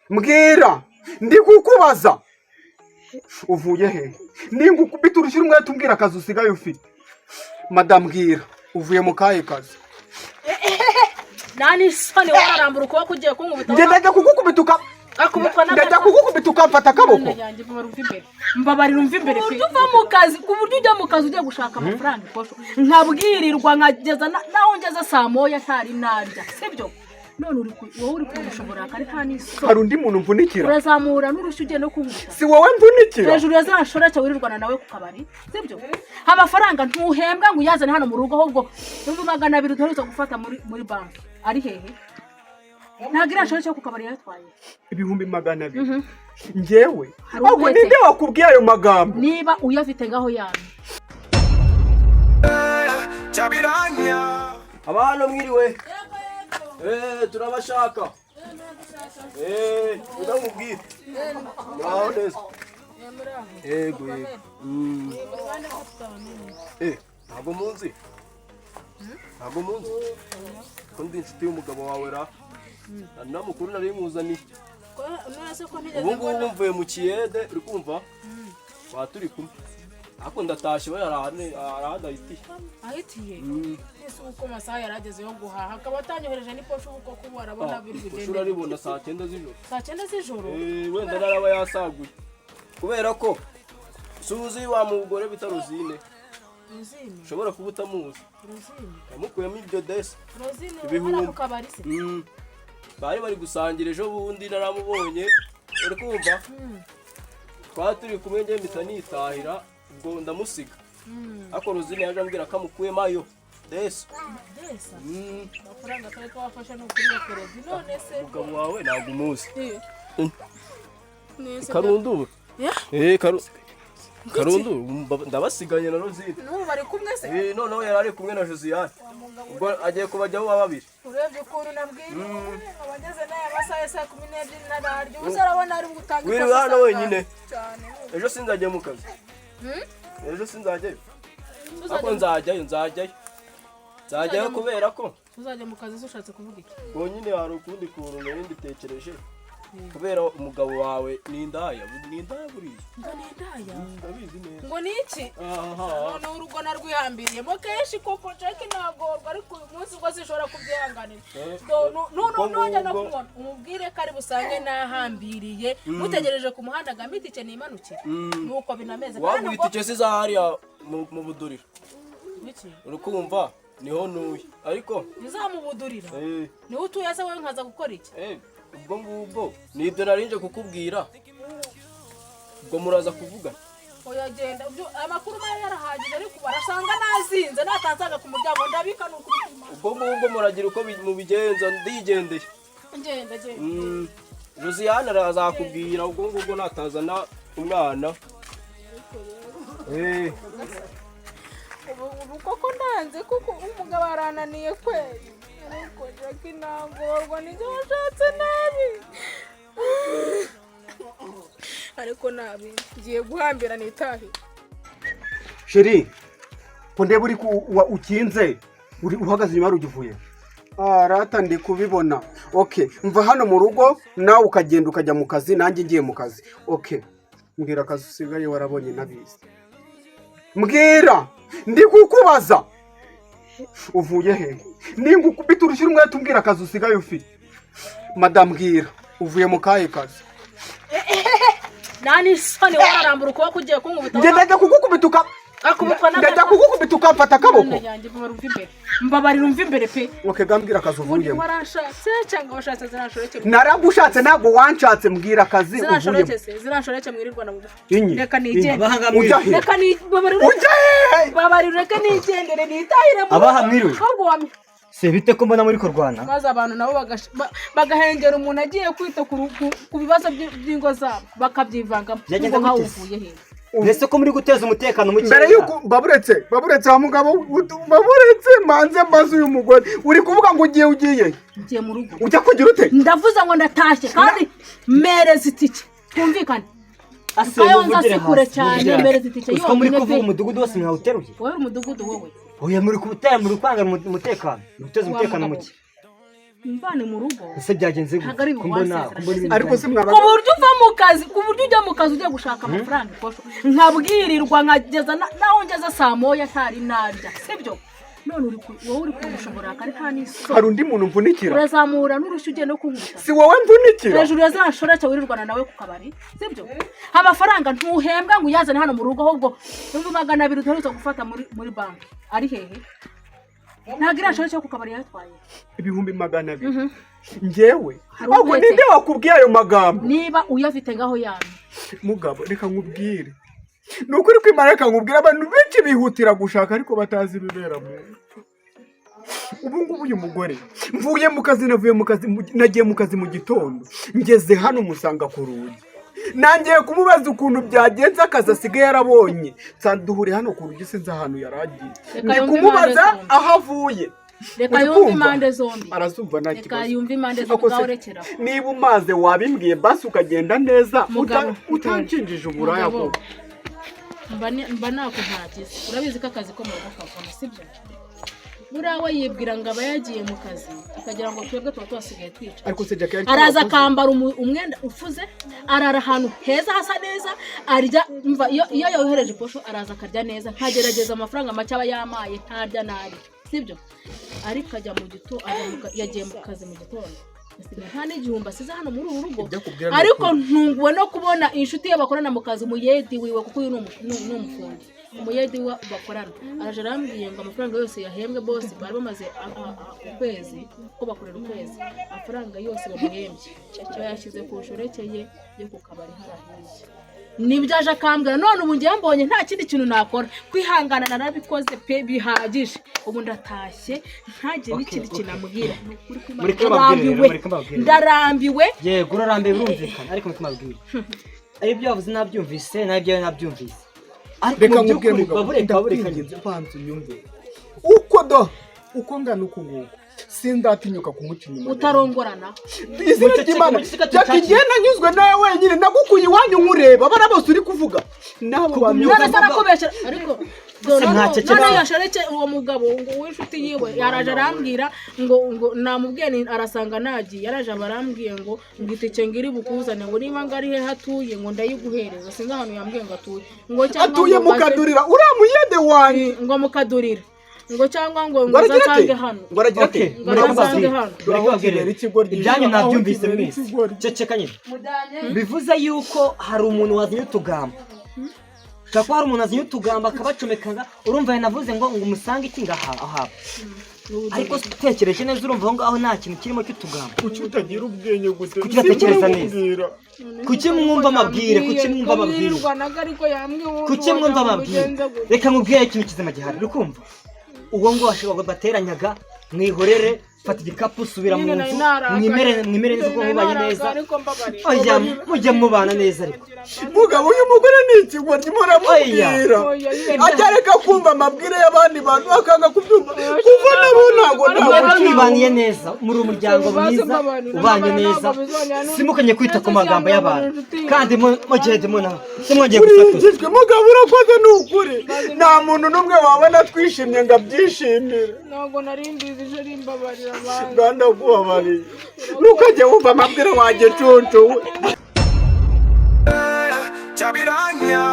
Mbwira, ndi kukubaza, uvuye he? Ningukubita urushyi rumwe, umbwira akazi usigaye ufite. Madamu, mbwira, uvuye mu kahe kazi? Nta n'isoni, wararambura ukuboko ugiye kunkubita. Njye ndajya kugukubita uka Akubitwa. Ndajya kugukubita ukamfata akaboko. Mana yanjye, mbabarira umva imbere, mbabarira umva imbere pe. Uva mu kazi, ku buryo ujya mu kazi ugiye gushaka amafaranga ikosho, nkabwirirwa nkageza naho ngeze saa 1 ntari narya, sibyo? None wowe uri kundusha uburakari, nta n'isoni. Hari undi muntu mvunikira? Urazamura n'urushyi ugiye no kunkubita. Si wowe mvunikira. Hejuru ya za nshoreke wirirwana nawe ku kabari, sibyo? Amafaranga ntuhembwa ngo uyazane hano mu rugo, ahubwo 200,000 udaherutse gufata muri banki ari hehe? Ntabwo iriya nshoreke yo ku kabari yayatwaye? 200,000 njyewe? Hari Ahubwo umwete. ninde wakubwiye ayo magambo? Niba uyafite, ngaho yamye. Aba hano mwiriwe? Turabashaka. Udamubwira. Muraho neza. Yego, yego. Ntabwo munzi. Ntabwo munzi. Ko ndi inshuti y'umugabo wawe ra. Na mukuru nari muzaniye. Ubu ngubu mvuye mu kiyede, uri kumva? Wa turi kumwe. Ariko ndatashye, we arahadahitiye. Ahitiye ese uko amasaha yari ageze yo guhaha akaba atanyohereje n'iposho, ubu koko ubu arabona biri Ushobora bugende? Aribona saa 9 z'ijoro. Saa 9 z'ijoro? Wenda naraba yasaguye kubera ko suzi wa mugore bita Rosine. Rosine? Ushobora kuba utamuzi. Rosine? Yamukuyemo ibyo desi. Rosine? Ibihumbi. Ubona ku kabari se? Bari gusangira ejo bundi, naramubonye, uri kumva? Twari turi kumwe, njye mpita nitahira, ubwo ndamusiga, ariko Rosine yaje ambwira ko amukuyemo ayo desi. Desa? Amafaranga atari ko wafashe ni ukuri ya crédit, none se? Umugabo wawe ntabwo umuzi. Nese? Karundura. Yeah? Karundura, ndabasiganye na Rosine. N'ubu bari kumwe se? Noneho yari ari kumwe na Josiane, ubwo agiye kubajyaho baba babiri. Urebye ukuntu nabwiriwe, abageze n'aya masaha ya saa 12 nararya ubusa, arabona ari butange. Wiriwe ikosa hano saa wenyine? Cyane. Ejo sinzajya mu kazi, ejo sinzajyayo, ariko nzajyayo, nzajyayo, nzajyayo kubera ko Uzajya mu kazi se ushatse kuvuga iki? Bonyine hari ukundi kuntu nari mbitekereje, kubera umugabo wawe ni indaya, ni indaya buriya. Ngo ni indaya? Ndabizi neza. Ngo ni iki? Aha. Noneho urugo narwihambiriyemo kenshi koko, Jack, nagorwa, ariko uyu munsi ubwo sinshobora kubyihanganira. Ubwo Nujya no ngubwo. kumubona umubwire ko ari busange nahambiriye, mutegereje ku muhanda ngo ampe itike nimanukire. Nuko binameze kandi. Waguha Ubwo itike se za hariya mu buduriro? Iki? Uri kumva, niho ntuye ariko. Ntizamubudurira? Niwe utuye se wowe, nkaza gukora iki? Ubwo ngubwo ni ibyo narinje kukubwira, ubwo muraza kuvuga. Oya, genda. Ibyo amakuru mayo yarahagije, ariko barasanga nazinze natanzaga ku muryango, ndabika ni ukuri. Ubwo ngubwo muragira uko mubigenza, ndigendeye. Ngenda, genda. Josiane arazakubwira ubwo ngubwo natazana umwana. Ubu koko ndanze kuko umugabo arananiye kweri, ariko Jack nagorwa nijye washatse nabi, ariko nabi ngiye guhambira nitahire. Chérie, ko ndeba uri ukinze, uri uhagaze inyuma y'urugi, uvuye? Ah, rata ndi kubibona. Okay, mva hano mu rugo nawe ukagenda ukajya mu kazi, nanjye ngiye mu kazi. Okay, mbwira akazi usigaye warabonye nabizi. Mbwira, ndi kukubaza, uvuye he? Ningukubita urushyi rumwe, umbwira akazi usigaye ufite. Madamu, mbwira, uvuye mu kahe kazi? Nta n'isoni, wararambura ukuboko ugiye kunkubita. Njye ndajya kugukubita uka Akubitwa. Ndajya kugukubita ukamfata akaboko. Mana yanjye, mbabarira umva imbere, mbabarira umva imbere pe. Okay, gambwira akazi Ubundi uvuyemo. Warashatse cyangwa washatse ziriya nshoreke? Naragushatse, ntabwo wanshatse. Mbwira akazi Ziriya uvuyemo. nshoreke se, ziriya nshoreke mwirirwana mu Inyi. Reka nigende. Abahanga. Ujya he? Reka ni mbabarira. Ujya he? Mbabarira, reka nigendere nitahire mu Abaha mwiriwe. Ahubwo Se bite ko mbona muri kurwana? Maze abantu nabo bagahengera umuntu agiye kwita ku bibazo by'ingo zabo, bakabyivangamo. Byagenda Ngo nkawe gute se? uvuye he? Mbese ko muri guteza umutekano muke? Mbere yuko baburetse, baburetse wa mugabo, baburetse manze mbaze uyu mugore. Uri kuvuga ngo ugiye, ugiye? Ngiye mu rugo. Ujya kugira ute? Ndavuze ngo ndatashye, kandi mpereza itike twumvikane. Ase Kayonza muvugire si kure hasi, cyane, muvugire hasi. mpereza itike Uzi ko muri yonyine kuvuga pe. umudugudu wose mwawuteruye? Wowe uri umudugudu wowe. Oya, muri kubutera, muri kwanga umutekano, muri guteza Wa umutekano mugabo. muke. Mvane mu rugo. Ese byagenze gute? Ntabwo ari Ko mbona buwasezeranye. ko mbona ibintu Ariko se byanjye- mwaba Ku buryo uva mu kazi, ku buryo ujya mu kazi ugiye gushaka amafaranga ikosho, nkabwirirwa nkageza naho ngeze saa moya ntari narya, sibyo? None wowe uri kundusha uburakari, nta n'isoni. Hari undi muntu mvunikira? Urazamura n'urushyi ugiye no kunkubita. Si wowe mvunikira? Hejuru ya za nshoreke wirirwana nawe ku kabari, sibyo? Amafaranga ntuhembwa ngo uyazane hano mu rugo, ahubwo 200,000 udaherutse gufata muri banki ari hehe? Ntabwo iriya nshoreke yo ku kabari yayatwaye? 200,000 njyewe? Hari Ahubwo umwete. ninde wakubwiye ayo magambo? Niba uyafite ngaho yamye. Mugabo, reka nkubwire, ni ukuri kwimara, reka nkubwire, abantu benshi bihutira gushaka ariko batazi ibibera mu ngo. Ubu ngubu uyu mugore, mvuye mu kazi, navuye mu kazi, nagiye mu kazi mu gitondo, ngeze hano musanga ku rugi, nangiye kumubaza ukuntu byagenze, akazi asigaye yarabonye, nsanga duhuriye hano ku rugi, sinzi ahantu yari agiye. Reka Ndi yumve kumubaza impande zombi. aho avuye. Reka Uri yumve kumva? impande zombi. Arazumva, nta Reka kibazo. yumve impande zombi. Ako se, Ngaho rekera. niba umaze wabimbwiye basi ukagenda neza, Mugabo, utanshinjije uburaya Mugabo, koko. mba ntako ntagize. Urabizi ko akazi ko mu rugo kavuna, sibyo? Buriya we yibwira ngo aba yagiye mu kazi, akagira ngo twebwe tuba tuhasigaye twicaye. Ariko se Jack yari Araza wakoze? akambara umwenda ufuze, arara ahantu heza hasa neza, arya, mva, iyo yohereje posho araza akarya neza, nkagerageza amafaranga make aba yamaye, ntarya nabi, sibyo? Ariko ajya mu gito ajya mu ka- yagiye mu kazi mu gitondo, asigaye nta n'igihumbi asize hano muri uru rugo. Ibyo akubwira ni Ariko ukuri. ntunguwe no kubona inshuti ye bakorana mu kazi, umuyedi wiwe, kuko uyu ni umufundi, umuyedi we bakorana araje arambwiye ngo amafaranga yose yahembwe bose bari bamaze ukwezi, ko bakorera ukwezi, amafaranga yose bamuhembye bayashyize ku nshoreke ye yo ku kabari hariya hirya. Nibyo aje akambwira. None ubu ngewe mbonye nta kindi kintu nakora, kwihangana narabikoze pe, bihagije. Ubu ndatashye, ntagire n'ikindi kintu amubwira. Ni ukuri kw'Imana, Mureke mbabwire rero, ndarambiwe. mureke mbabwire. Ndarambiwe. Yego, urarambiwe birumvikana, ariko mureke mbabwire, ibyo wavuze nabyumvise, nawe nabyumvise, ariko Reka mu nkubwire, by'ukuri mugabo, babureka babureka. Ndakwinginze, banza unyumve. Uko do uko ngana uku nguku, sindatinyuka kumuca inyuma. Utarongorana. Izina Muceceke, ry'Imana. muceceke, Jack, tucacike. njye nanyuzwe nawe wenyine, nagukuye iwanyu nkureba, bariya bose uri kuvuga n'abo bantu. None se arakubesha ariko? Se mwacecetse. None yashareke uwo mugabo ngo w'inshuti yiwe yaraje arambwira ngo namubwiye arasanga nagiye, yaraje aba arambwiye ngo itike ngo iri bukuzane, ngo niba ngo ari he hatuye ngo ndayiguhereza. Sinzi ahantu yambwiye ngo atuye, ngo cyangwa Atuye ngo mu Kadurira, uriya muyede wanyu. Ngo mukadurira, ngo cyangwa ngo Ngo aragira ate? azasange hano. Ngo aragira ate? Okay, Ngo mureke azasange mbabwire. hano. Mureke mbabwire. Aho kibera ikigoryi. Ibyanyu Aho nabyumvise kibera mwese. ikigoryi. Ceceka nyine. Bivuze yuko hari umuntu wazanye utugambo, ushobora kuba hari umuntu wazanye utugambo akabacomekaga. Urumva yanavuze ngo umusange iki ngaha aha, ariko utekereje neza urumva aho ngaho nta kintu kirimo cy'utugambo. Kuki utagira ubwenge gute? Kuki udatekereza neza? Simbura. Kuki mwumva amabwire? Kuki mwumva amabwire? Kumwirwanaga ariko yambwiye ubundi Kuki mwumva wagira ngo amabwire? ugenze gute? Reka nkubwire ikintu kizima gihari, uri kumva? Uwo ngo washobora bateranyaga, mwihorere, fata igikapu subira mu Nyine nari nzu. narakaye. Mwimere neza uko Nari mubanye narakaye, neza. ariko mbabarira. Oya, mujye mubana neza ariko. Mugabo, uyu mugore ni ikigoryi, muramubwira. Oya, nyine. Ajya areka kumva amabwire y'abandi bantu, akanga kubyumva. Kuva nabo ntabwo Mwaba ntabwo mwibaniye neza muri umuryango Ubaze mwiza, mbabarira, ubanye mbabarira, neza. ntabwo bizongera Simukanye kwita ku magambo Ndetse y'abantu. inshuti. Kandi mugende muna simwongeye gusakuza. Urigijwe, mugabo, urakoze, ni ukuri nta muntu n'umwe wabona twishimye ngo abyishimire. Ntabwo nari mbizi, ije mbabarira abantu. Rwanda kubabariye, ntukajye wumva amabwire wanjye, cucu we. Chabiranya.